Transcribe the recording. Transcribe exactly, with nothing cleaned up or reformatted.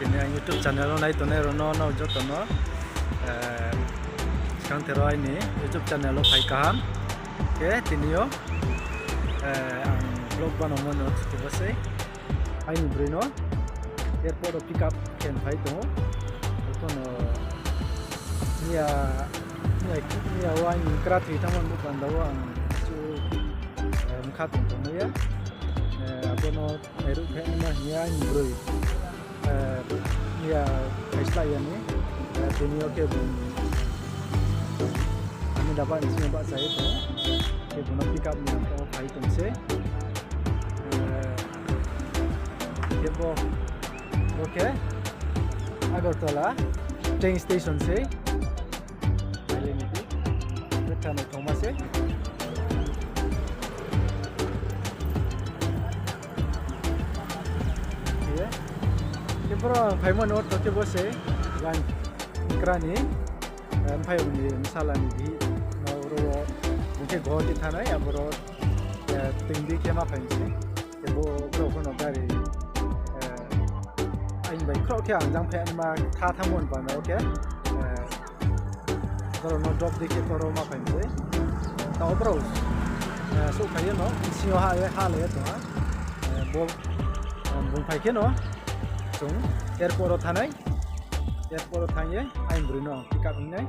Tini ang YouTube channel wo nai tongnai rao no, no joto no, eh, skangther wo aini YouTube channel wo phai kaham. Khe tini yo, eh, ang vlog banamo no khe bo sei. Aini broi no airport wo pick up khe phai tong ou. Abo no miya, miya, miya wo aini kra thoi thanngmo ni bo panda wo ang chu, eh, mkha tong tongmai ye. Eh, abo no nairuh phaimo hing ye aini broi, eh, miya phaislai ya ni, eh, tini yo khe bung Ahmedabad ni sing yo bahcha ye tong ou. Khe bung no pick up ni ang tong ou phai tong sei. Eh, khe bo, bo khe Agartala train station sei. Nailai ni di. Betha naithoma se. Ye. Khe boro phaimo ni ortho khe bo se. Gan krani. Mphai ni bsala ni di. Ro, ro, bung khe Guwahati thanngnai, aboro, eh, tengdi khe ma phai se. Khe bo, boro pho no gari, eh, aini bai khroh khe ang jang phai ma tha thanngmo ni panda wo khe, eh, boro no drop di khe toro ma phai se. Tao boro, eh, souhphai ye no, sing yo ha ye, ha le ye tong ha. Eh, bo, eh, bung phai khe no, chung airport wo thanngnai. Airport wo thanng ye, aini broi no pick up hing nai.